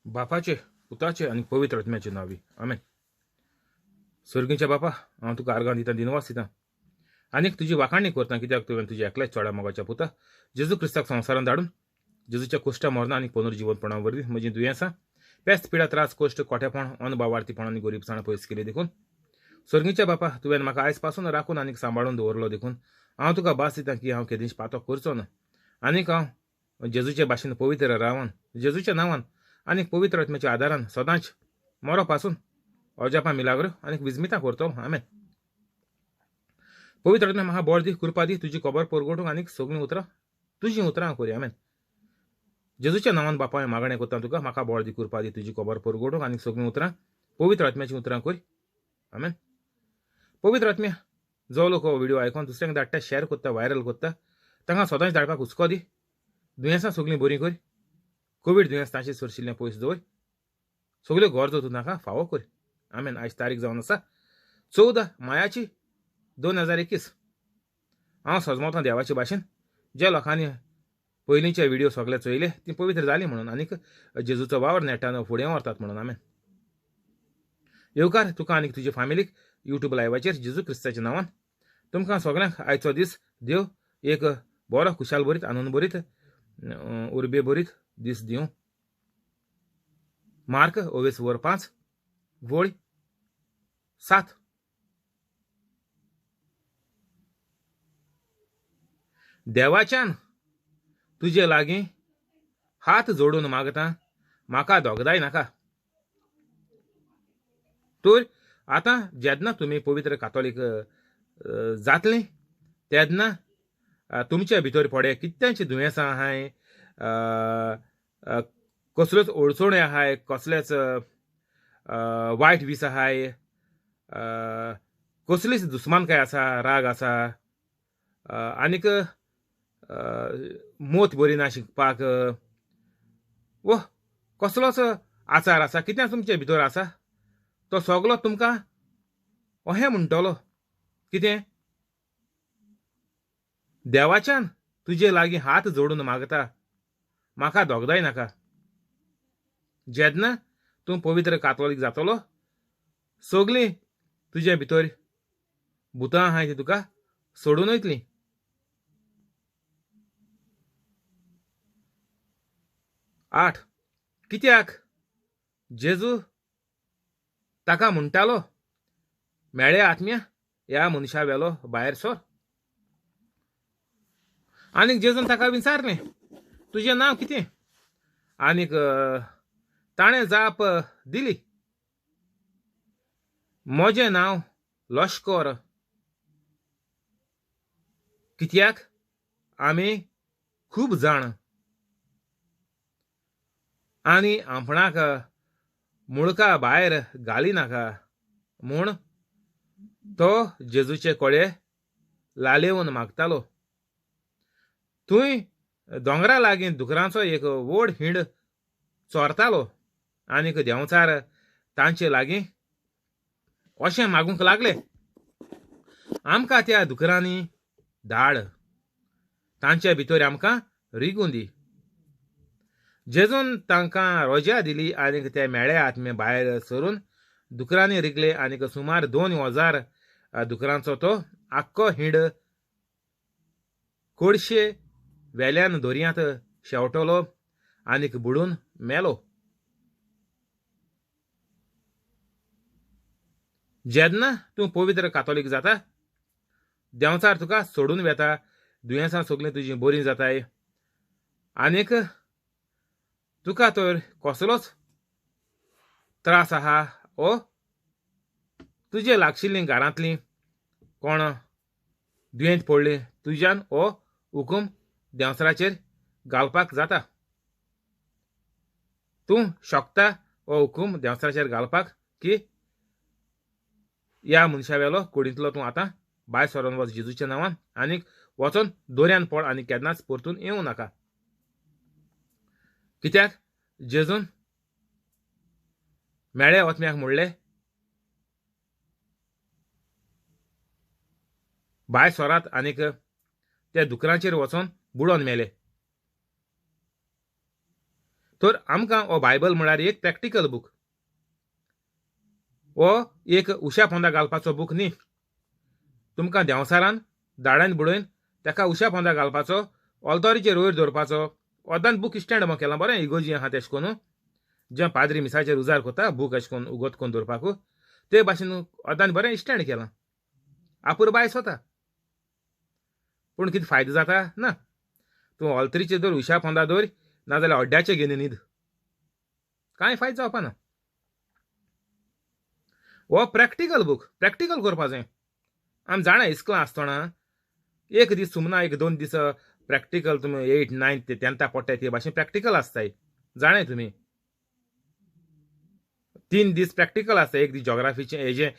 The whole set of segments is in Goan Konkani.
बापाचे, पुताचे आनी पवित्र आत्म्याचे नांवी, आमेन. सर्गीच्या बापा, हांव तुका आर्गां दिता, दिनवास दिता आनीक तुजी वाखाणी करता, कित्याक तुवें तुज्या एकल्याच चोड्या मोगाच्या पुता जेजू क्रिस्ताक संवसारांत धाडून जेजूच्या कोश्टा मरना आनी पुनर्जिवनपणा वरवीं म्हजीं दुयेंसां, पेस्त, पिडा, त्रास, कोश्ट, कोठेपण, अनबावार्थीपण आनी गरीबसाण पयस केली देखून सर्गीच्या बापा तुवें म्हाका आयज पासून राखून आनीक सांबाळून दवरलो देखून हांव तुका भास दिता की हांव केदींच पातो करचो ना आनीक हांव जेजूचे भाशेन पवित्र रावन जेजूच्या नांवान आनीक पवित्र आत्म्याच्या आदारान सदांच मरो पासून अजापां मिलाग्रो आनीक विजमितां करतलो. आमेन. पवित्र आत्म्या म्हाका बळ दी, कृपा दी, तुजी खबर परगटूंक आनीक सगळीं उतरां तुजीं उतरां करी. आमेन. जेजूच्या नांवान बापा हांवें मागणें करता तुका, म्हाका बळ दी, कृपा दी, तुजी खबर परगटूंक आनीक सगळीं उतरां पवित्र आत्म्याचीं उतरां करी. आमेन. पवित्र आत्म्या जो लोक हो व्हिडिओ आयकून दुसऱ्यांक धाडटा, शेअर करता, व्हायरल करता, तांकां सदांच धाडपाक हुस्को दी, दुयेंसां सगळीं बरीं कर, कोवीड दुयेंस तांचे सरशिल्लें पयस दवर, सगल्यो गरजो तूं तांकां फावो कर. आमेन. आयज तारीख जावन आसा 14 मायाची 2021. हांव सजमतां देवाचे भाशेन ज्या लोकांनी पयलींचे व्हिडिओ सगळे चोयले ती पवित्र जाली म्हणून आनीक जेजूचो वावर नेटान फुडें व्हरतात म्हणून. आमेन. येवकार तुका आनीक तुजे फामिलीक यूट्यूब लायवाचेर जेजू क्रिस्ताच्या नांवान. तुमकां सगळ्यांक आयचो दीस देव एक बरो खुशाल भरीत, आनंद भरीत, उर्बे भरीत दीस दिवं. मार्क ओवेस वर 5 वळ 7. देवाच्यान तुजे लागीं हात जोडून मागता, म्हाका दोगदाय नाका. तर आतां जेन्ना तुमी पवित्र कातोलीक जातलीं तेन्ना तुमच्या भितर पडे कितल्यांची दुयेंसां आहाय, कसल्योच अडचण्यो आहाय, कसलेच वायट वीस आहाय, कसलीच दुस्मानकाय आसा, राग आसा, आनीक मोत बरी ना शिकपाक, वो कसलोच आचार आसा, कितें तुमचे भितर आसा तो सगलो तुमकां अहें म्हणटलो कितें, देवाच्यान तुजे लागीं हात जोडून मागता, म्हाका दोगदाय नाका. जेन्ना तूं पवित्र कातोलीक जातलो सगळीं तुजे भितर भुतां आहाय ती तुका सोडून वयतलीं. 8. कित्याक जेजू ताका म्हणटालो, मेळे आत्म्या ह्या मनशा वेलो भायर सर. आनीक जेजून ताका विचारलें, तुजें नांव कितें? आनीक ताणें जाप दिली, म्हजें नांव लश्कर, कित्याक आमी खूब जाण आनी आपणाक मुळका भायर घाली नाका म्हूण तो जेजूचे कोळे लालेवन मागतालो. थंय दोंगरा लागीं दुकरांचो एक व्हड हिंड चोरतालो आनीक देंवचार तांचे लागीं अशें मागूंक लागले, आमकां त्या दुकरांनी धाड, तांचे भितर आमकां रिगून दी. जेजून तांकां रोजा दिली आनीक ते मेळे आत्मे भायर सरून दुकरांनी रिगले आनीक सुमार 2000 दुकरांचो तो आख्खो हिंड कोडशे वेल्यान दर्यांत शेंवटलो आनीक बुडून मेलो. जेन्ना तूं पवित्र कातोलीक जाता देंवचार तुका सोडून वेता, दुयेंसां सगळीं तुजीं बरीं जाताय आनीक तुका तर कसलोच त्रास आहा ओ तुजे लागशिल्लीं घरांतलीं कोण दुयेंत पडलीं तुज्यान हो हुकूम देंवचाराचेर घालपाक जाता. तूं शकता हो हुकूम देंवचाराचेर घालपाक की ह्या मनशा वेलो कुडींतलो तूं आतां भायर सरोन वच जेजूच्या नांवान आनीक वचोन दर्यान पड आनी केन्नाच परतून येवं नाका. कित्याक जेजून मेळे आत्म्याक म्हणलें, भायर सरात आनीक त्या दुकरांचेर वचोन बुडोन मेले. तर आमकां हो बायबल म्हळ्यार एक प्रॅक्टिकल बूक, हो एक उश्या पोंदा घालपाचो बूक न्ही. तुमकां देंवसारान दाड्यान बुडोवन ताका उश्या पोंदा घालपाचो, ऑल्तोरीचेर वयर दवरपाचो. ओदान बूक स्टँड मो केलां बरें इगोजी आहा तेश कोन्न, जें पाद्री मिसाचेर उजार कोता बूक अशें कोन्न उगत कोन्न दवरपाकू, ते भाशेन ओदान बरें स्टँड केलां, आपुरबाय सोता. पूण कितें फायदो जाता ना. तूं ऑल्तरीचेर दवर, उश्या पोंदा दवर, नाजाल्यार अड्ड्याचेर घेवन न्हीद, कांय फायदो जावपा ना. हो प्रॅक्टिकल बूक, प्रॅक्टिकल करपा जाय. आमी जाणा इस्कोलां आसतना एक दीस सुमना एक दोन दीस प्रॅक्टिकल तुमी 8, 9 ते 10 पडटाय ते भाशेन प्रॅक्टिकल आसताय, जाणाय तुमी. 3 दीस प्रॅक्टिकल आसता, एक दीस जॉग्राफीचें हेजें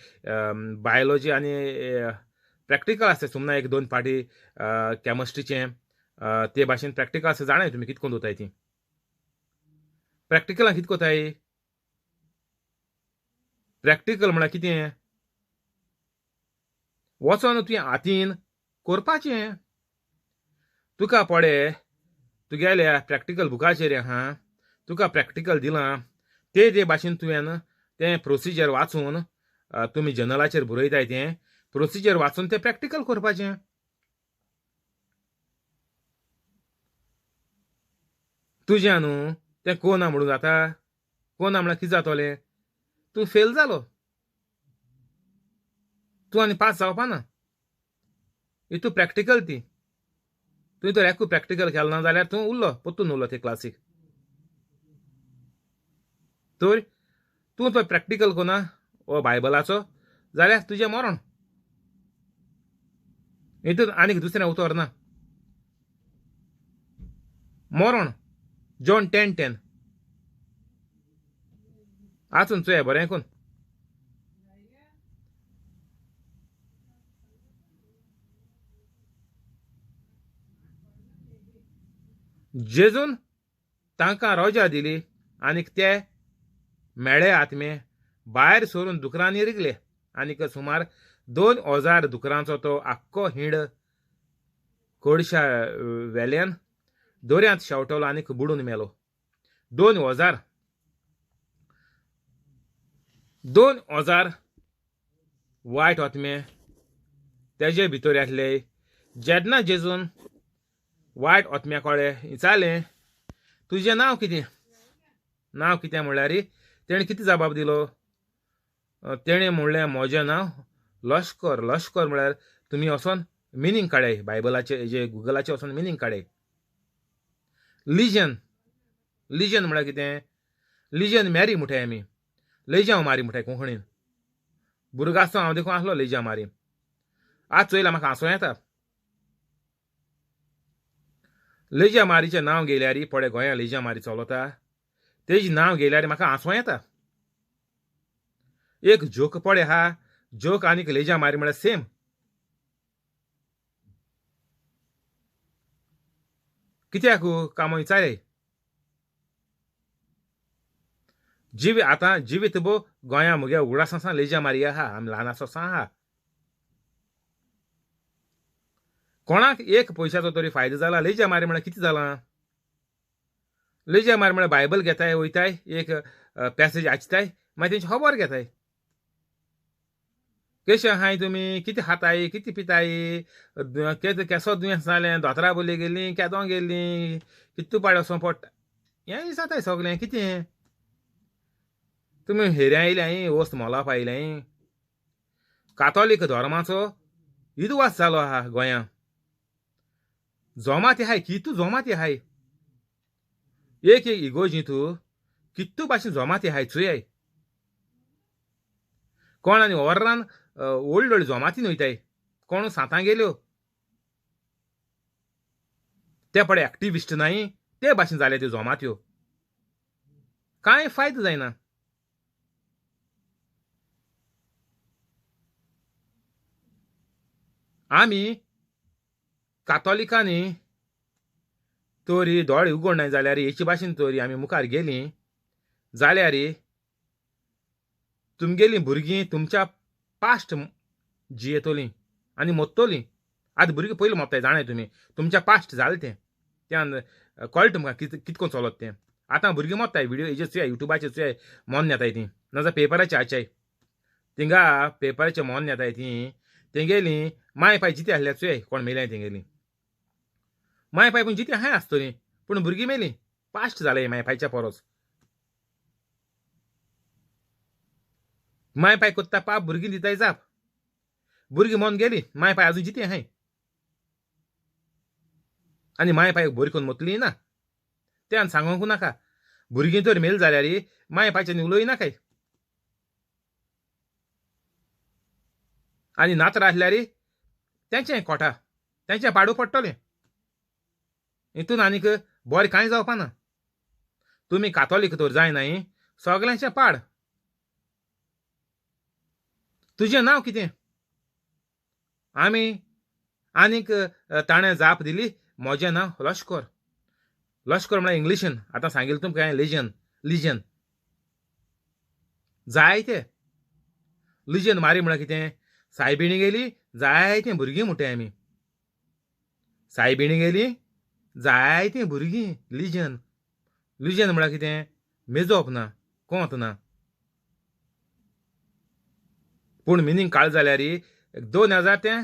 बायोलॉजी आनी प्रॅक्टिकल आसता, सुमना एक दोन पाटी केमिस्ट्रीचें ते भाशेन प्रॅक्टिकल आसता, जाणाय तुमी कितकोन दवरताय ती प्रॅक्टिकलां कित कोताय. प्रॅक्टिकल म्हळ्यार कितें, वचोन तुवें हातीन करपाचें. तुका पडे तुगेल्या प्रॅक्टिकल बुकाचेर आहा, तुका प्रॅक्टिकल दिलां ते ते भाशेन तुवें तें प्रोसिजर वाचून तुमी जर्नलाचेर बरयताय तें प्रोसिजर वाचून तें प्रॅक्टिकल करपाचें. तुजें न्हू तें कोना म्हणून जाता, कोना म्हळ्यार कितें जातलें, तूं फेल जालो, तूं आनी पास जावपा ना. हितू प्रॅक्टिकल ती, तुवें तर एकू प्रॅक्टिकल केलें ना जाल्यार तूं उरलो, परतून उरलो ते क्लासीक. तर तूं तो प्रॅक्टिकल कोना हो बायबलाचो जाल्यार तुजें मरण, हितून आनीक दुसरें उतर ना. मरण जॉन 10:10 आसून चोया बरें कोन. जेजून तांकां रोजा दिली आनीक ते मेळे आत्मे भायर सरून दुकरांनी रिगले आनीक सुमार 2000 दुकरांचो तो आख्खो हिंड कोडशा वेल्यान दर्यांत शेवटलो आनीक बुडून मेलो. 2000 2000 वायट आत्मे तेजे भितर आसले. जेन्ना जेजून वायट आत्म्या कडेन विचारलें तुजें नांव कितें, नांव कितें म्हणल्यार तेणें कितें जबाब दिलो, तेणें म्हणलें म्हजें नांव लश्कर. लश्कर म्हळ्यार तुमी वचोन मिनींग काडाय बायबलाचें, जे गुगलाचें वचोन मिनींग काडाय. लिजन, लिजन म्हळ्यार कितें, लिजन मॅरी म्हणटाय आमी, लेजांव मारी म्हणटाय कोंकणीन. भुरगो आसतना हांव देखून आसलो लेजांव मारी, आज चोयला म्हाका हांसो येता. लेजा मारीचें नांव घेयल्यार पळय गोंया लेजा मारी चलता, तेजें नांव घेयल्यार म्हाका हांसो येता. एक जोक पळय आहा, जोक आनीक लेजा मारी म्हळ्यार सेम. कित्याक कामां विचारय जिवी आतां जिवीत बो गोंया म्हगे उगडास आसा लेजा मारी आहा, आमी ल्हान आसतना आहा. कोणाक एक पयशाचो तरी फायदो जाला लेजा मारी म्हळ्यार कितें जालां. लेजा मारी म्हळ्यार बायबल घेताय वयताय एक पॅसेज आचताय मागीर तेंची खबर घेताय, कशें आहाय तुमी, कितें खाताय, कितें पिताय, केसो दुयेंस जालें, दोतोरा बोली गेलीं, केदो गेलीं, कितू पाड वचों पडटा, हें जाताय सगळें. कितें तुमी हेऱ्या आयल्याय, वस्त मोलाप आयल्याय. कातोलीक धर्माचो इदवास जालो आहा गोंया. जोमाती आहाय, कितू जोमाती आहाय, एक एक इगोजी तूं कितू भाशेन जोमाती आहाय चोयाय. कोण आनी ओर्रान व्हडली व्हडली जोमातीन वयताय, कोण सांतां गेल्यो, ते पळय एक्टिविस्ट नाय ते भाशेन जाले त्यो जोमात्यो, कांय फायदो जायना. आमी कातोलिकांनी तरी दोळे उगडनाय जाल्यार हेचे भाशेन तरी आमी मुखार गेलीं जाल्यार तुमगेलीं भुरगीं तुमच्या पास्ट जियेतलीं आनी मोत्तलीं. आतां भुरगीं पयलीं मोत्ताय जाणाय तुमी, तुमच्या पास्ट जालें तें, त्यान कळटा तुमकां कित कितकोन चलत तें. आतां भुरगीं मोत्ताय व्हिडिओ हेजेर चोयाय, युट्यूबाचेर चोयाय, मोन येताय ती, नाजाल्यार पेपराचे आचाय थिंगा पेपराचे मोन येताय ती. तेंगेली माय पाय जिते आसल्यार चोयाय कोण मेल्याय तेंगेली माय पाय पूण जिते आहाय आसतली, पूण भुरगीं मेली पास्ट जालें माय पायच्या पोरोस. माय पाय कोत्ता पाप, भुरगीं दिताय जाप. भुरगीं मोन गेली, माय पाय आजून जिते आहाय आनी माय पाय बरी करून मोतली ना. तें आनी सांगूंक नाका. भुरगीं तर मेल जाल्यार माय पायच्यान उलोय नाकाय. आनी नातर आसल्यार तेंचें कोटा तेंचें पाडू पडटलें. हितून आनीक बरें कांय जावपा ना. तुमी कातोलीक तर जायनाय, सगल्यांचें पाड. तुजें नांव कितें? आमी आनीक ताणें जाप दिली, म्हजें नांव लश्कर. लश्कर म्हळ्यार इंग्लिशीन आतां सांगिल्लें तुमकां हांवें, लिजन. लिजन जायते लिजन मारी म्हळ्यार कितें? सायबिणी गेली जायतीं भुरगीं म्हणटाय आमी. सायबिणी गेली जायतीं भुरगीं. लिजन. लिजन म्हळ्यार कितें? मेजप ना, कोंत ना. पूण मिनींग काळ जाल्यार 2000 ते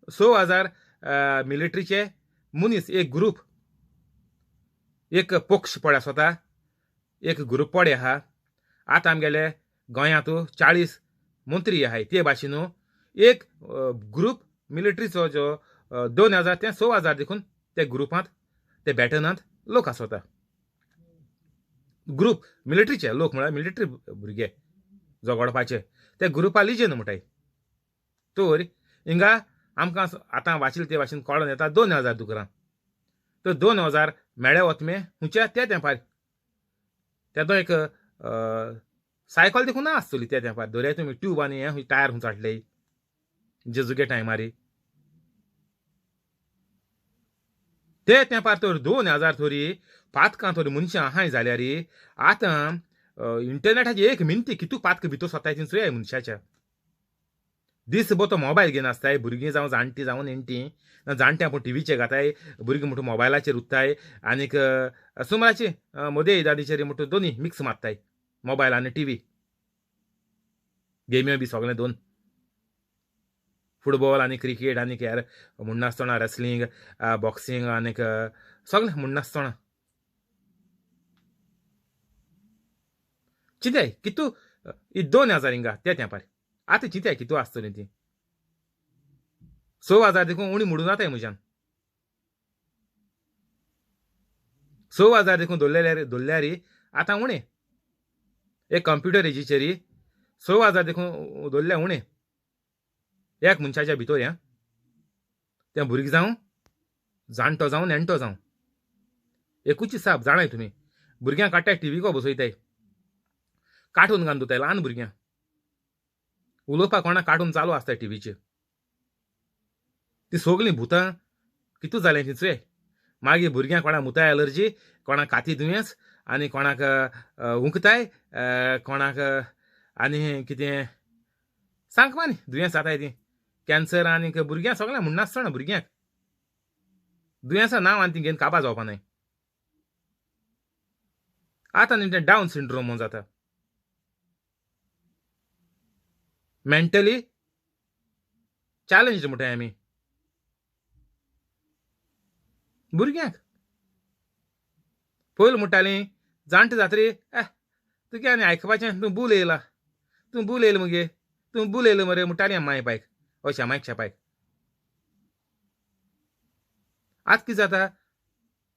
6000 मिलिटरीचे मनीस एक ग्रूप, एक पक्ष पळय आसता, एक ग्रूप पळय आहा. आतां आमगेले गोंयांत 40 मंत्री आहाय, ते भाशेन एक ग्रूप मिलिटरीचो जो 2000 ते 6000 देखून ते ग्रुपांत ते बॅटनांत लोक आसता. ग्रूप मिलिटरीचे लोक म्हळ्यार मिलिटरी भुरगे झगडपाचे, ते ग्रुपा लिजन म्हणटाय. तर हिंगा आमकां आतां वाचिल्ले ते भाशेन कळोन येता 2000 दुकरां. तर 2000 मेळे वतमे खंयच्या त्या तेंपार तेदो एक सायकल देखून ना आसतली त्या तेंपार. दर्या तुमी ट्यूब आनी हें टायर खंय चाटले जेजुगे टायमारी. ते तेंपार तर 2000 थोरी पातकां थोरी मनशां आहाय जाल्यार आतां इंटरनेटाचे एक मिनटी कितू पातक भितर सोताय ती चोयाय मनशाच्या. दीसभर तो मोबायल घेवन आसताय, भुरगीं जावं जाणटीं जावं नेणटीं. जाणट्यां पूण टिवीचेर घाताय, भुरगीं म्हणटा मोबायलाचेर उत्ताय आनीक सुमाराची मदें दादीचेर म्हणटा दोनी मिक्स मारताय मोबायल आनी टिवी, गेम्यो बी सगळें दोन, फुटबॉल आनी क्रिकेट आनी हेर म्हणनासतना रेसलिंग, बॉक्सिंग आनीक सगळें म्हणनासतना. चिंताय कितू 2000 हिंगा त्या तेंपार. आतां चिंताय कितू आसतली ती 6000 देखून उणी मोडून जाताय म्हज्यान. 6000 देखून धरल्यार आतां उणें. एक कंप्युटर हेजीचेर 6000 देखून धरल्या उणें एक मनशाच्या भितर. ह्या तें भुरगीं जावं जाणटो जावं नेणटो जावं एकूच हिसाब जाणाय तुमी. भुरग्यांक काडटाय टिवीको बसयताय, कार्टून घालून दिताय ल्हान भुरग्यांक. उलोवपाक कोणा कार्टून चालू आसता टिवीचेर. ती सगळीं भुतां कितू जालें ती चोय. मागीर भुरग्यांक कोणाक मुताय एलर्जी, कोणाक काती दुयेंस आनी कोणाक उंकताय, कोणाक आनी कितें सांगपा न्ही दुयेंस जाताय ती कॅन्सर आनी भुरग्यांक सगळें म्हणनासतना भुरग्यांक दुयेंसां नांव आनी ती घेवन काबा जावपा न्हय. आतां न्ही तें डावन सिंड्रोम म्हूण जाता. मेंटली चॅलेंज म्हणटाय आमी भुरग्यांक. पयलीं म्हणटालीं जाणटे जातरी तुगे आनी आयकपाचें, तूं बूल येयला, तूं बूल येयला मगे, तूं बूल येयला मरे म्हणटालीं माय पायक अशें मायक शेपायक. आतां कितें जाता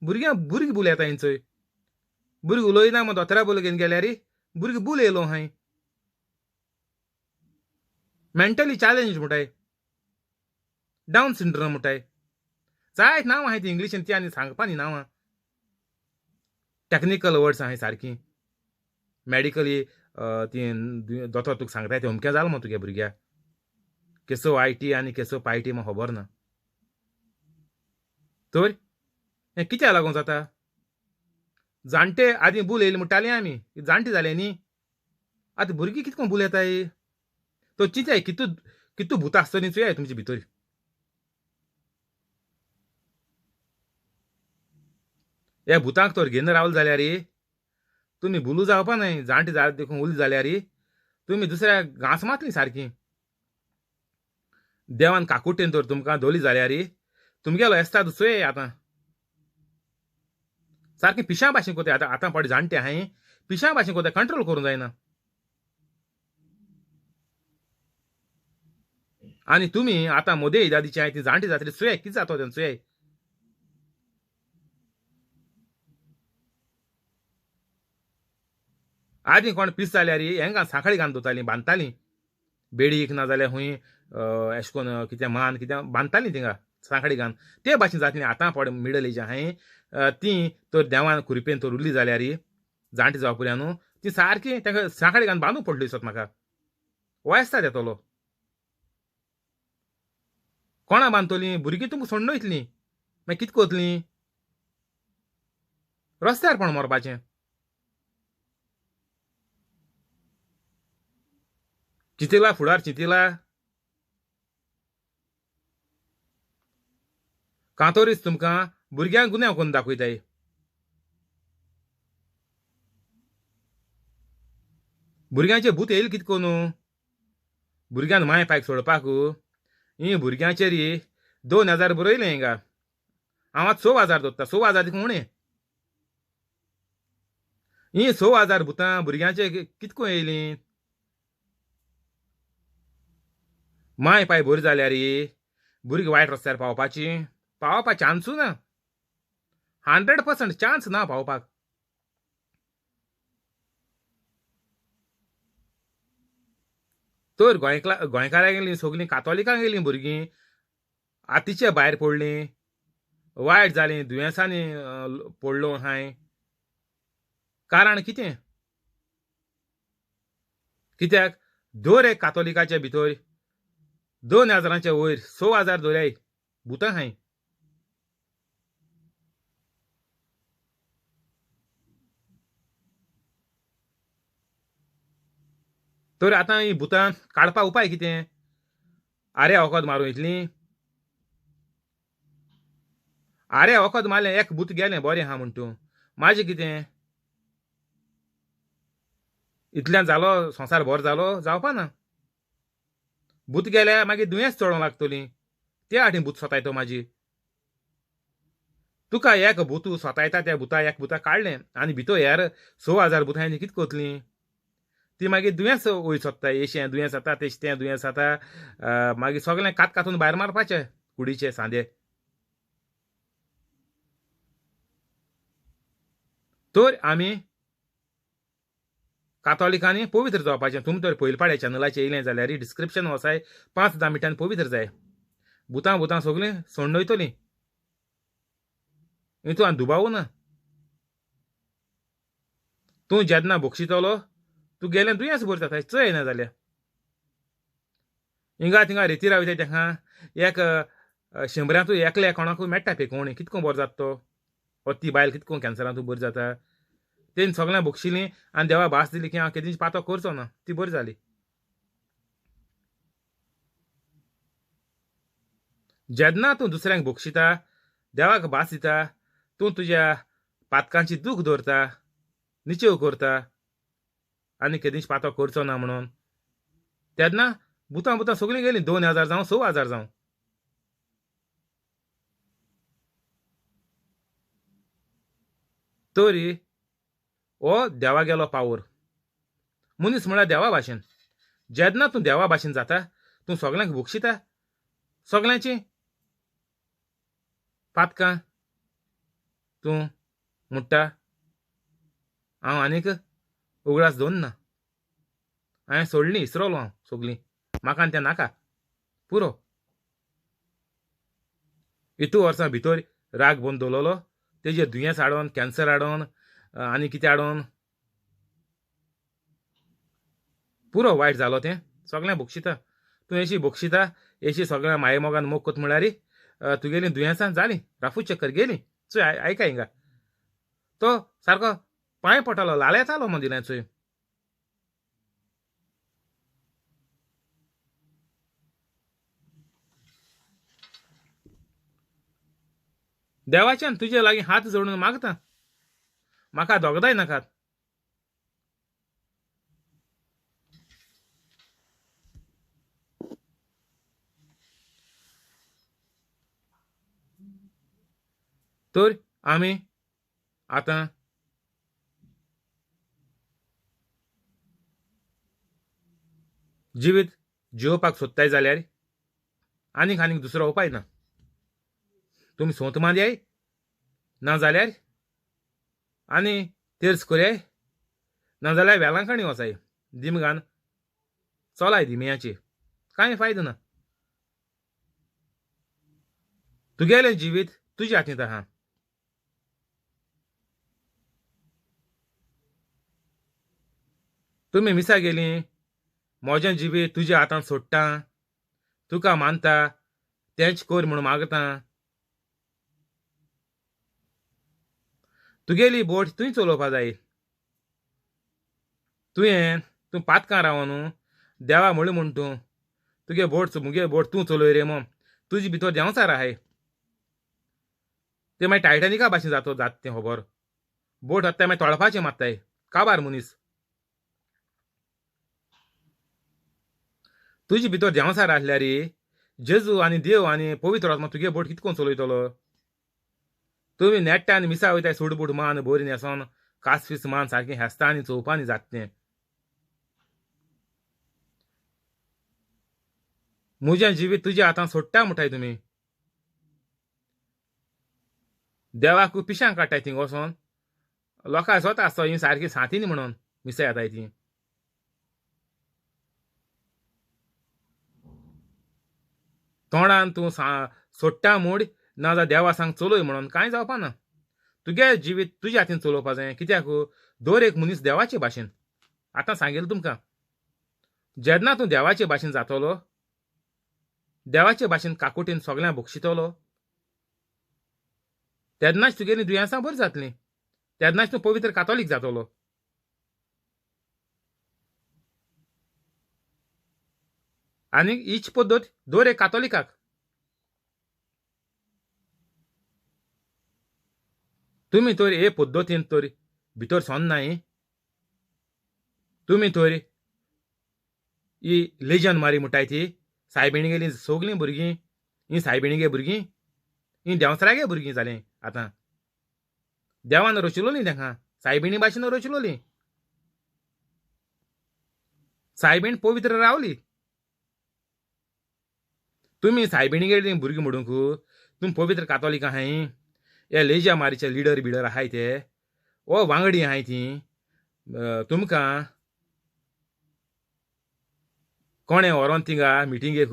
भुरग्यांक भुरगीं बूल येता हिंचय. भुरगीं उलयना मग दोतोरा बोल घेवन गेल्यार भुरगीं बूल येयलो हांय. मेंटली चॅलेंज म्हणटाय, डावन सिंड्रोम म्हणटाय. जायत नांवां आहाय ती इंग्लिशीन ती आनी सांगपा न्ही नांवां, टॅक्निकल वर्ड्स आहाय सारकीं मॅडिकली ती दोतोर तुका सांगताय तें अमकें जालां मग तुगे भुरग्याक. केसो I T आनी केसो पाय टी म्हाका खबर ना. तर हें कित्याक लागून जाता? जाणटे आदीं बूल येयले म्हणटालीं आमी, जाणटे जाले न्ही, आतां भुरगीं कितको बूल येताय. तो चिंताय कितू कितू भुतां आसतलीं चोयाय तुमचे भितर. ह्या भुतांक तर घेवन रावलो जाल्यार तुमी भुलू जावपा न्हय, जाणटी जाले देखून उली जाल्यार तुमी दुसऱ्या घांस मातली सारकी. देवान काकुटेन तर तुमकां धोली जाल्यार तुमगेलो एस्ताद चोय आतां सारकी पिशां भाशेन कोताय. आतां आतां पड जाणटे हांवें पिशां भाशेन कोताय, कंट्रोल करूंक जायना. आनी तुमी आतां मोदे दादीची हांवें ती जाणटी जातली चोय कितें जाता तें चोय. आदीं कोण पीस जाल्यार हेंकां सांखळी घालून दवरतालीं, बांदतालीं बेडीक ना जाल्यार खूंय एशें कोन्न कितें मान कितें बांदतालीं थिंगा सांखळी घालून. ते भाशेन जातलीं आतां पड मिडल एज आहाय ती तर देवान कुरिपेन तर उरली जाल्यार जाणटी जावपा पुर्या न्हू ती सारकी तांकां सांखळी घालून बांदूंक पडली दिसत म्हाका. वयस्ता येतलो कोणा बांदतलीं भुरगीं तुमकां सोडून वयतलीं, मागीर कितें करतलीं रस्त्यार पण मरपाचें. चिंतिला फुडार चिंतिला, कांतोरीच तुमकां भुरग्यांक गुन्यांव करून दाखयताय. भुरग्यांचे भूत येयल कितें करून भुरग्यान माय पायक सोडपाक. ही भुरग्यांचेर 2000 बरयलें हिंगा, हांव आतां 6000 दवरता, 6000 देखून उणें. ही 6000 भुतां भुरग्यांचे कितें करून येयलीं? माय पाय बरी जाल्यार भुरगीं वायट रस्त्यार पावपाची, पावपा चान्सू ना, 100% चान्स ना पावपाक. तर गोंयकारां गेलीं सगलीं कातोलिकां गेलीं भुरगीं आतीचे भायर पडलीं, वायट जालीं, दुयेंसांनी पडलो हांवें. कारण कितें? कित्याक दर एक कातोलिकाच्या भितर 2000 वयर 6000 दर्याय भुतां हांय. तर आतां ही भुतां काडपा उपाय कितें? आरे वखद मारूं इतलीं, आरे वखद मारलें एक भूत गेलें बरें आहा म्हण तूं, म्हाजें कितें इतल्यान जालो संवसार भर जालो? जावपा ना. भूत गेल्या मागीर दुयेंस चडोवंक लागतलीं, ते आटी भूत सोतायतो म्हाजी. तुका एक भूत सोतायता त्या भुता एक भुता काडलें आनी भितर हेर 6000 भुतां कितें करतलीं? ती मागीर दुयेंस वयर सोदता, येशें दुयेंस जाता तेशें तें दुयेंस जाता, मागीर सगळें कात कातून भायर मारपाचें कुडीचे सांदे. तर आमी कातोलिकांनी पवित्र जावपाचें. तुमी तर पयले पाड्या चॅनलाचेर येयलें जाल्यार डिस्क्रिप्शन वचाय 5-10 मिनटान पवित्र जाय. भुतां भुतां सगळीं सोडून वयतलीं, तूं आनी दुबावू ना. तूं जेन्ना बक्षितलो तूं गेलें दुयेंस बरें जाता, चोय येना जाल्यार. हिंगा थिंगा रेती रावयताय तेंकां एक 100 एकल्या कोणाकूय मेळटा पेकोवणी, कितको बरो जाता तो, वो ती बायल कितको कॅन्सरांतूय बरी जाता. तेणी सगळ्यांक बक्षिलीं आनी देवा भास दिली की हांव केदींच पातो करचो ना, ती बरी जाली. जेन्ना तूं दुसऱ्यांक बक्षिता, देवाक भास दिता, तूं तुज्या पातकांची दूख दवरता, निचेव करता आनी केदींच पातो करचो ना म्हणून, तेन्ना भुतां भुतां सगळीं गेलीं, 2000 जावं 6000 जावं. तरी हो देवा गेलो पावर. मनीस म्हळ्यार देवा भाशेन. जेन्ना तूं देवा भाशेन जाता तूं सगळ्यांक बक्षिता, सगळ्यांची पातकां तूं म्हणटा हांव आनीक उगडास दवरना, हांवें सोडलीं, इसरोलो हांव सगळीं, म्हाका आनी तें नाका, पुरो. इतू वर्सां भितर राग बंद दवरलो, तेजेर दुयेंस हाडोन, कॅन्सर हाडोन आनी कितें हाडोन, पुरो वायट जालो तें. सगळें बक्षिता तूं, एशी बक्षिता, एशी सगळ्या माये मोगान मोग कोत म्हळ्यार तुगेलीं दुयेंसां जालीं, राफू चक्कर गेली. चोय आयका हिंगा तो सारको पांय पडटालो, लालेतालो मदीं चोय. देवाच्यान तुजे लागीं हात जोडून मागता, म्हाका दोगदाय नाकात. तर आमी आतां जिवीत जियोवपाक सोदताय जाल्यार आनीक आनीक दुसरो उपाय ना. तुमी सोंत मानयाय ना जाल्यार आनी तेर्स करयाय ना जाल्यार वेलांकणी वचाय दिमगान चलाय दिमयाची कांय फायदो ना. तुगेलें जिवीत तुज्या हातींत आहा. तुमी मिसा गेलीं म्हजें जिवीत तुज्या हातांत सोडटा, तुका मानता तेंच कर म्हूण मागता. तुगेली बोट तुवें चलोवपा जाय. तुवें तूं पातकां रावन देवा म्हणू म्हूण तूं तुगे बोट मुगे बोट तूं चलय रे मो, तुजे भितर देंवचार आहाय. ते मागीर टायटॅनिका भाशेन जातो जात तें खबर बोट आतां मागीर तळपाचें मात्ताय काबार मनीस. तुजे भितर देंवचार आसल्यार जेजू आनी देव आनी पवित्र आत्मा तुगे बोट कितकोन चलयतलो. तुमी नेट्टा आनी मिसा वयताय सूट बूट मान बरी न्हेसोन कास फीस मान सारकें हेसता आनी चोवपानी जाता तें. म्हजें जिवीत तुज्या हातांत सोडटा म्हणटाय तुमी. देवाक पिशांक काडटाय थिंग वचोन लोकां स्वता आसतो ही सारकी सांतीनी म्हणून मिसा येताय ती. तोंडान तूं सोडटा म्हूण ना जाल्यार देवा सांग चलय म्हणून कांय जावपा ना. तुगे जिवीत तुज्या हातीन चलोवपा जाय. कित्याक दर एक मनीस देवाचे भाशेन. आतां सांगेल तुमकां जेन्ना तूं देवाचे भाशेन जातलो, देवाचे भाशेन काकुटीन सगळ्यांक बक्षितलो, तेन्नाच तुगेलीं दुयेंसां बरीं जातलीं, तेन्नाच तूं पवित्र कातोलीक जातलो. आनी हीच पद्दत दर एक कातोलिकाक. तुमी तर हे पद्दतीन तर भितर सरनाय, तुमी तर ही लेजन मारी म्हणटाय ती सायबिणीगेलीं सगलीं भुरगीं ही सायबिणीगे भुरगीं ही देंवचारागे भुरगीं जालीं. आतां देवान रचिलोलीं तांकां सायबिणी भाशेन रचिलोलीं. सायबीण पवित्र रावली. तुमी सायबिणीगेलीं भुरगीं म्हणूंक तुमी पवित्र कातोलीक आहाय, हे लेज्या मारीचे लिडर बिडर आहाय ते ओ वांगडी आहाय ती तुमकां कोणें व्हरोन थिंगा मिटिंगेक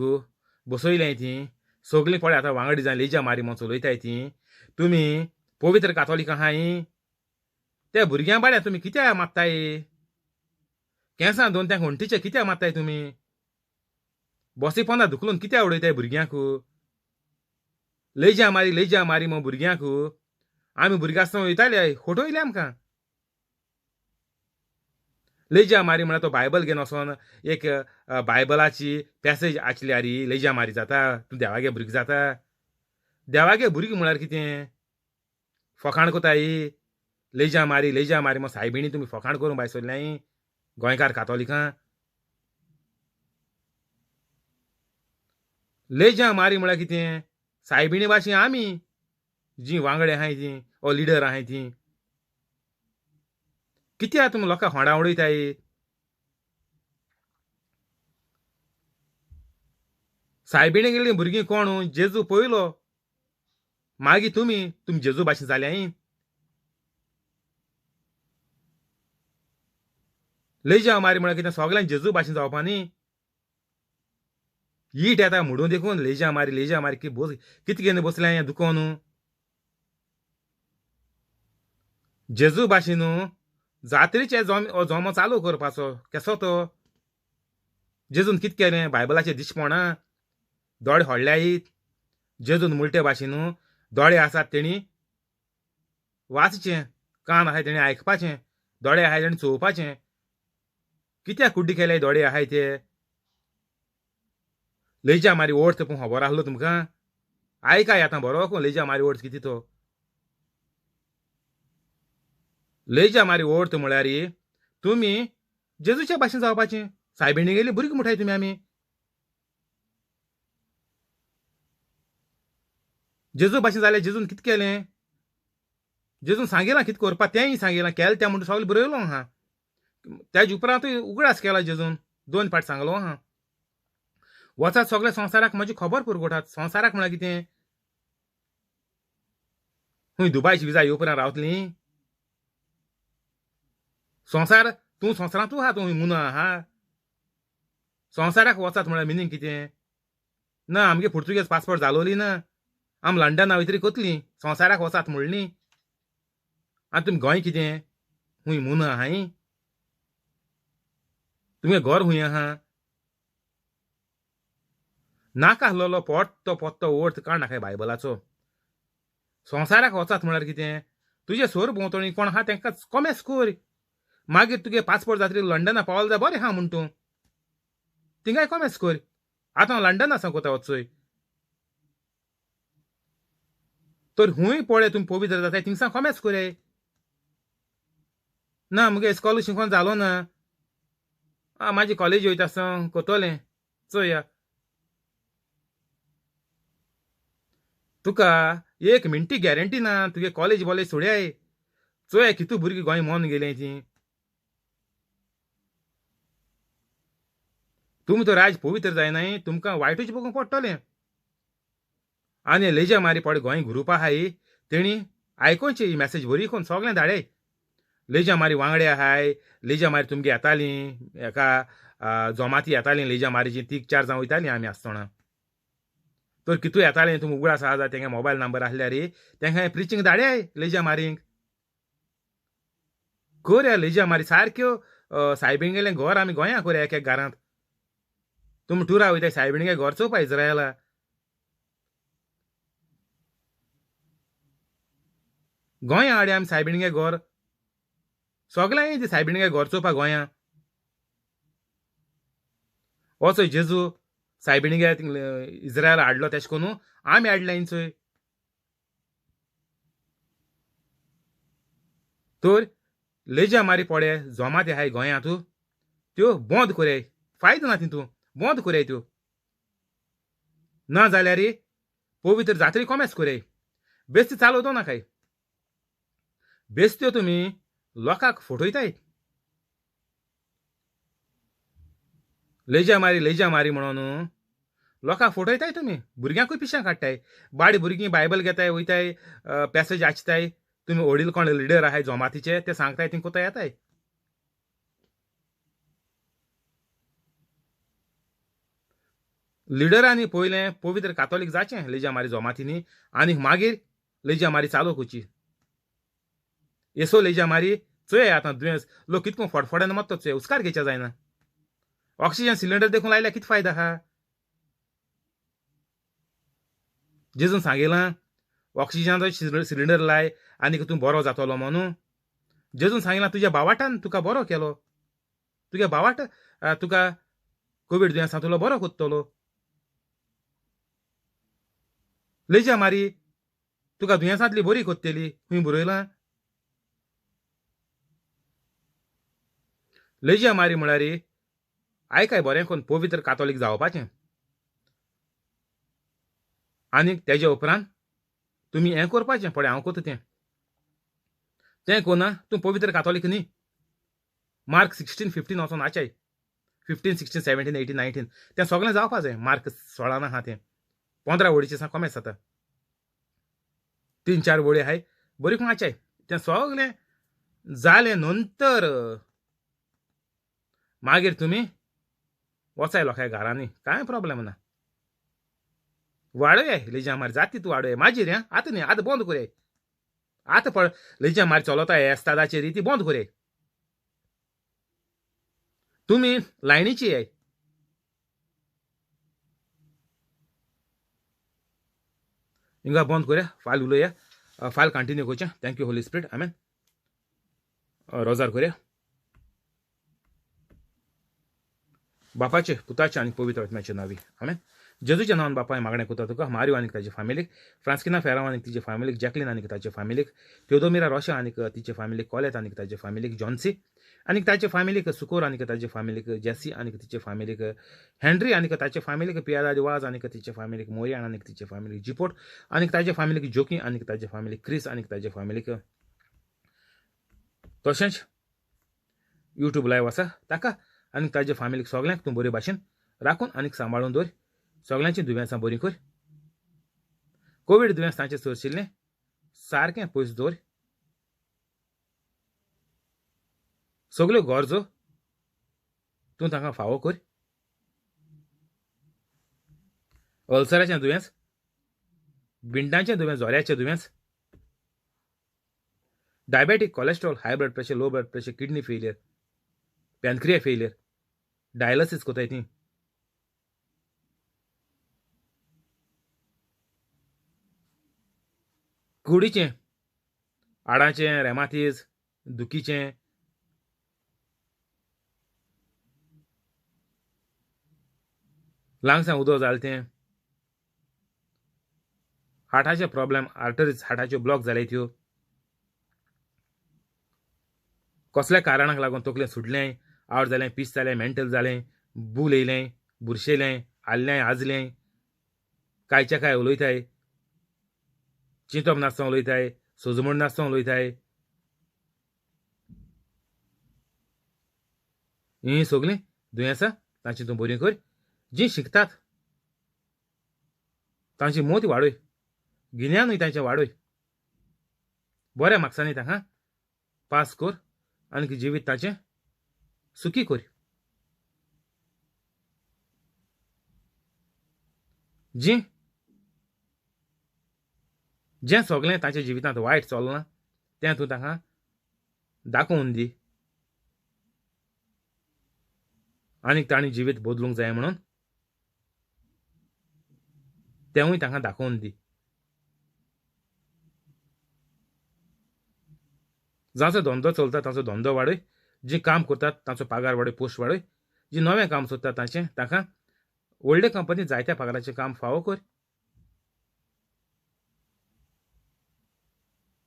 बसयलें ती सगळीं पळय आतां वांगडी जावन लेज्या मारी म्हूण चलयताय ती. तुमी पवित्र कातोलीक आहाय त्या भुरग्यां बाड्या तुमी कित्याक मात्ताय? केंसां दोन त्या हुंटीचे कित्याक मात्ताय तुमी? बसी पोंदा धुकलून कित्याक उडयताय भुरग्यांक? लेज्या मारी लेज्या मारी म्हूण भुरग्यांक आमी भुरगीं आसतना वयताले खोटयले आमकां. लेज्या मारी म्हळ्यार तो बायबल घेवन वचोन एक बायबलाची पॅसेज आसल्यार लेज्या मारी जाता, तूं देवागे भुरगीं जाता. देवागे भुरगीं म्हळ्यार कितें फकाण कोताय? लेज्या मारी लेज्या मारी म्हूण सायबिणी तुमी फकाण करूंक भायर सरल्याय गोंयकार कातोलिकां. लेज्या मारी म्हळ्यार कितें? सायबिणी भाशेन आमी जी वांगडे आहाय ती ओ लिडर आहाय ती कित्याक तुमी लोकांक होंडा उडयताय? सायबिणी गेल्लीं भुरगीं कोण? जेजू पयलो, मागीर तुमी तुमी जेजू भाशेन जाल्याय. लेज्या मारी म्हळ्यार कितें? सगळ्यांक जेजू भाशेन जावपा न्ही. ईट येता म्हणून देखून लेज्या मारी लेज्या मारी की बस कितें घेवन बसलें हें दुखोन. जेजू भाशेन जात्रेचे जमो चालू करपाचो केसो तो? जेजून कितें केलें? बायबलाचें दिसपणां दोळे होडल्यायत. जेजून मुलटे भाशेन दोळे आसात तेणी वाचचें, कान आहाय तेणी आयकपाचें, दोळे आहाय तेणी चोवपाचें. कित्याक कुड्डी केले दोळे आहाय ते? लेज्या मारी ओर्थ पूण खबर आसलो तुमकां? आयकाय आतां बरो लेज्या मारी ओर्थ कितें तो? लेज्या मारी ओर्थ म्हळ्यार तुमी जेजूच्या भाशेन जावपाचें. सायबिणी गेली भुरगीं म्हणटाय तुमी आमी. जेजू भाशेन जालें, जेजून कितें केलें? जेजून सांगिलां कितें करपा तेंय सांगिलां केलें तें म्हणून सगळें बरयलो आहा. तेजे उपरांतूय उगडास केला जेजून, 2 फावट सांगलो आहा, वचात सगळ्या संवसाराक म्हजी खबर पुरगोठात. संवसाराक म्हळ्यार कितें? खंय दुबायची विजा येवपरांत रावतली? संवसार तूं संवसारांतूं आहा, तूं मुना आहा. संवसाराक वचात म्हळ्यार मिनींग कितें? ना आमगे पुर्तुगेज पासपोर्ट जालोली ना, आम लंडना वयतरी कोतली, संवसाराक वचात म्हणली. आनी तुमी गोंय कितें हुंय मुना आहाय? तुमगे घर हुंय आहा? नाका आसलेलो पोट्टो पोट्टो अर्थ काड नाकाय बायबलाचो. संवसाराक वचात म्हळ्यार कितें? तुजे सोर भोंवतणी कोण आहा तांकां कोमेस कोर, मागीर तुगे पासपोर्ट जातरी लंडना पावल जाय बरें आहा म्हूण तूं थिंगाय कोमेस कोर. आतां हांव लंडना सावन कोता वचोय तर हुंय पळय तुमी पवित्र जाताय थिंगसान कोमेस कोरय. ना मुगे इस्कॉलू शिकोन जालो ना, आं म्हाजी कॉलेज वयता आसतना कोतोलें चोया. तुका एक मिनटी गॅरंटी ना तुगे कॉलेज बॉलेज सोडयाय. चोया कितू भुरगीं गोंय मोन गेलीं ती. तुमी तर राज पवित्र जायनाय, तुमकां वायटूच बघूंक पडटलें. आनी लेज्या मारी पड गोंय ग्रुप आहाय तेणी आयकोची ही मॅसेज बरी कोन सगळें धाडय. लेज्या मारी वांगडे आहाय, लेज्या मारी तुमगे येतालीं एका जोमाती येतालीं, लेज्या मारीची 3 4 जावं वयतालीं आमी आसतना. तर कितू येतालें तुमी उगडास आसा जाय तेंगे मोबायल नंबर आसल्यार तेंकां प्रिचींग धाडय लेज्या मारींक. कोरया लेज्या मारी सारक्यो सायबिणगेलें घर आमी गोंया कोरया एक एक घरांत. तुमी टुरा वयताय सायबिणगे घर चोवपा इज्रायला. गोंया हाडया आमी सायबिणगे घर, सगळ्यांनी सायबिणगे घर चोवपा गोंया. वचोय जेजू सायबिणगे इज्रायल हाडलो तेश कोन्नू आमी हाडले हिंचोय. तर लेज्या मारी पडे जोमाती आहाय गोंयांत त्यो बंद कोरय, फायदो ना तितू, बंद कोरय त्यो. ना जाल्यार पवित्र जात्री कोमेस कोरय, बेस्ती चालवतो नाकाय. बेस्त्यो तुमी लोकांक फटयताय. लेज्या मारी लेज्या मारी म्हणून लोकांक फटयताय तुमी, भुरग्यांकूय पिशां काडटाय. बाडी भुरगीं बायबल घेताय वयताय पॅसेज आचताय, तुमी व्हडील कोण लिडर आहाय जोमातीचे ते सांगताय ती कोता येताय. लिडरांनी पयलें पवित्र कातोलीक जाचें लेज्या मारी जोमातींनी आनी मागीर लेज्या मारी चालू करची. येसो लेज्या मारी चोय आतां दुयेंस लोक कितको फडफड्यान मत्तो चोय, हुस्कार घेवच्या जायना. ऑक्सिजन सिलिंडर देखून लायल्यार कितें फायदा आहा? जेजून सांगिलां ऑक्सिजनाचो सिलिंडर लाय आनी तूं बरो जातलो म्हणून. जेजून सांगिलां तुज्या बावाटान तुका बरो केलो, तुगे बावाट तुका कोवीड दुयेंसांतलो बरो कोत्तलो. लेज्या मारी तुका दुयेंसांतली बरी कोत्तली खंय बरयलां? लेज्या मारी म्हळ्यार आयकाय बरें कोन पवित्र कातोलीक जावपाचें. आनी तेज्या उपरांत तुमी हें करपाचें पळय हांव कोता तें, तें कोना तूं पवित्र कातोलीक न्ही. मार्क 16:15 वचोन आचाय, 15 16 17 18 19 तें सगळें जावपा जाय. मार्क 16 आहा तें, 15 वळीचें सा कोमेस जाता, 3 4 वळी आहाय बरी कोण आचाय. तें सगळें जालें नंतर मागीर तुमी वचाय लोकांच्या घरांनी, कांय प्रोब्लेम ना. वाडोय लेज्या मारी जाती तूं वाडोय मागीर आतां न्ही, आतां बंद कोरय. आतां पळ लेज्या मारी चलता एस्तादाचेर ती बंद कोरय. तुमी लायनीची याय. हिंगा बंद कोरया, फायल उलोवया, फायल कंटिन्यू करचें. Thank you Holy Spirit, आमेन. रोजार कोरया. बापाचे पुताचे आनी पवित्र आत्म्याचे नांवी आमेन. जेजूच्या नांवान बापाय मागणें करता तुका, मारियो आनी ताचे फामिलीक, फ्रांस्किना फेराव आनी तिचे फामिलीक, जॅकलीन आनी ताचे फामिलीक, थियोदोमिरा रोशा आनी तिचे फामिलीक, कॉलेत आनी ताचे फामिलीक, जॉन्सी आनी ताचे फामिलीक, सुकोर आनी ताचे फामिलीक, जेसी आनी तिचे फामिलीक, हेनरी आनी ताचे फामिलीक, पियादा वाज आनी तिचे फामिलीक, मोरियान आनी तिचे फामिलीक, जिपोट आनी ताचे फामिलीक, जोकी आनी ताचे फामिलीक, क्रिस आनी ताचे फामिलीक, तशेंच यूट्यूब लायव आसा ताका आनी ताजे फामिलीक सगल्यांक तूं बरे भाशेन राखून आनीक सांबाळून दवर. सगल्यांची दुयेंसां बरीं कर. कोवीड दुयेंस तांचें सरशिल्लें सारकें पयस दवर. सगल्यो गरजो तूं तांकां फावो कर. अल्सराचें दुयेंस, बिंडांचें दुयेंस, जोऱ्याचें दुयेंस, diabetic, cholesterol, high blood pressure, low blood pressure, kidney failure, pancreas failure, dialysis कोताय ती, कुडीचें, हाडांचें, रेमातीज, दुखीचें, लंग्सां उदक जालें तें, हार्टाचे प्रॉब्लेम, आर्टरीज हार्टाच्यो ब्लॉक जाले त्यो, कसल्या कारणाक लागून तकलें सुटलें, आवड जालें, पीस जालें, मेंटल जालें, बूल येयलें, बुरशेलें, आल्लें, आजलें, कांयच्या काय उलयताय, चिंतप नासतना उलयताय, सोजमण नासतना उलयताय, हीं सगळीं दुयेंसां तांची तूं बरीं कर. जीं शिकतात तांची मोत वाडय, गिन्यानूय तांचें वाडय, बऱ्या मार्क्सांनी तांकां पास कर आनी जिवीत तांचें सुखी कर. जीं जें सगळें तांच्या जिवितांत वायट चलना तें तूं तांकां दाखोवन दी आनी तांणी जिवीत बदलूंक जाय म्हणून तेंवूय तांकां दाखोवन दी. जांचो धंदो चलता तांचो धंदो वाडय, जी काम करतात तांचो पगार वाडय, पोस्ट वाडय, जी नवें काम सोदतात तांचें तांकां व्हडले कंपनी जायत्या पगाराचें काम फावो कर.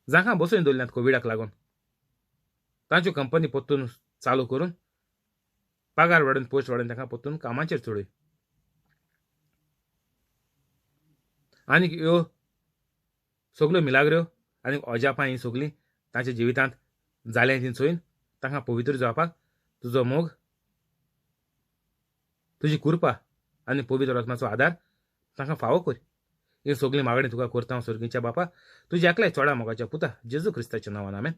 जांकां बसोवन दवरल्यात कोविडाक लागून तांच्यो कंपनी परतून चालू करून पगार वाडून पोस्ट वाडून तांकां परतून कामाचेर चडय. आनी ह्यो सगल्यो मिलाग्र्यो आनी अजापां हीं सगलीं तांच्या जिवितांत जालें ती चोयन तांकां पवित्र जावपाक तुजो मोग, तुजी कृपा आनी पवित्र आत्माचो आदार तांकां फावो कर. ही सगळीं मागणी तुका करता हांव सर्गीच्या बापा, तुज्या एकल्या चोडा मोगाच्या पुता जेजू क्रिस्ताच्या नांवान, आमेन.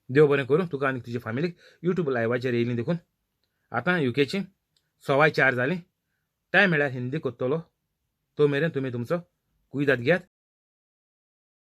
देव बरें करूं तुका आनी तुजी फामिलीक. यूट्यूब लायवाचेर येयली देखून आतां युकेची 4:15 जालीं. टायम मेळ्यार हिंदी करतलो, तो मेरेन तुमी तुमचो कुयदाद घेयात.